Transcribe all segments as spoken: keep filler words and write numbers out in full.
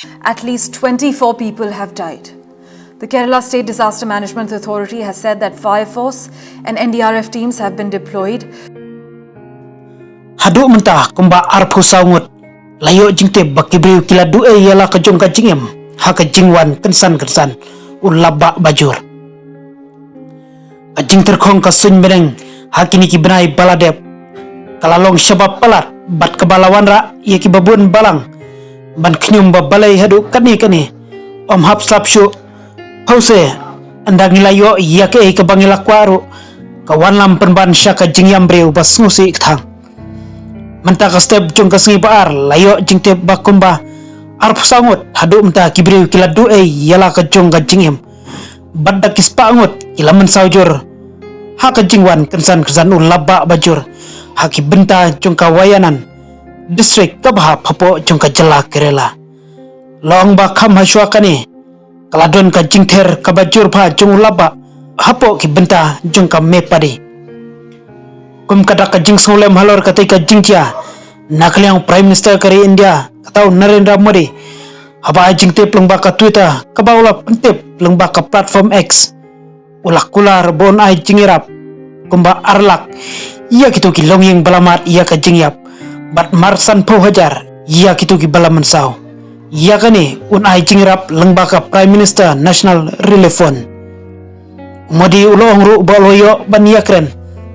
At least twenty-four people have died. The Kerala State Disaster Management Authority has said that fire force and N D R F teams have been deployed. Haduh mynta kumba arphew saw ngut la ïoh jingtip ba ki briew ki la duh ei ïa la ka jong ka jingim ha ka jingwan kynsan kynsan u lapbah bajur. Ka jingtyrkhong ka suiñ bneng ha kine ki bnai ba la dep ka la long shaba palat bad kaba la wanrah ïa ki babun balang ban khñium ba balei haduh kane kane. Ym hap slap shuh, phewse ynda ngi la ïoh ïa kaei kaba ngi la kwah ruh ka wanlam pynban sha ka jingïam briew ba sngewsih kthang. Mynta ka step jong ka sngi ba ar la ïoh jingtip ba kumba arphew saw ngut haduh mynta ki briew ki la duh ei ïa la ka jong ka jingim bad da ki spah ngut ki la mynsaw jur ha ka jingwan kynsan kynsan u lapbah bajur ha ki bynta jong ka Wayanad district kaba hap hapoh jong ka jylla Kerala. La ong ba kham hashwa kane ka la don ka jingther kaba jur bha jong u lapbah hapoh ki bynta jong ka Mepadi. Kum ka dak ka jingsngewlem halor katei ka jingkhia na ka liang Prime Minister ka ri India kata u Narendra Modi haba ai jingtip lyngba ka Twitter kaba u la pyntip lyngba ka platform X, u la kular ba un ai jingïarap kumba ar lak ïa kito ki longïing ba la mad ïa ka jingïap bad mar sanphew hajar ïa kito ki ba la mynsaw. Ïa kane un ai jingïarap lyngba ka Prime Minister National Relief Fund. U Modi u la ong ruh ba u la ïoh ban ïakren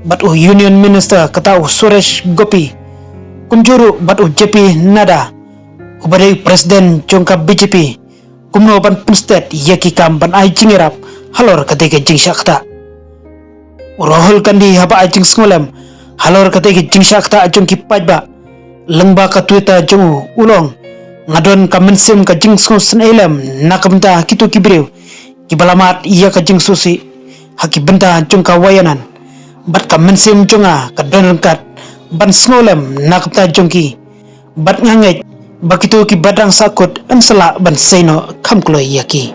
bad u Union Minister kata u Suresh Gopi kumjuh ruh bad u J P Nadda uba dei u President jong ka B J P kumno ban pynsted ïa ki kam ban ai jingïarap halor katei ka jingshah ktah. U Rahul Gandhi haba ai jingsngewlem halor katei ka jingshah ktah jong ki paidbah lyngba ka Twitter jong u u la ong, nga don ka mynsiem ka jingsngewsynei lem na ka bynta kito ki briew ki ba la mad ïa ka jingsngewsih ha ki bynta jong ka Wayanad bad ka mynsiem jong nga ka don ryngkat ban sngewlem na ka bynta jong ki bad nga ngeit ba kito ki ba dang sahkut yn sa lah ban sei noh kham kloi ïa ki.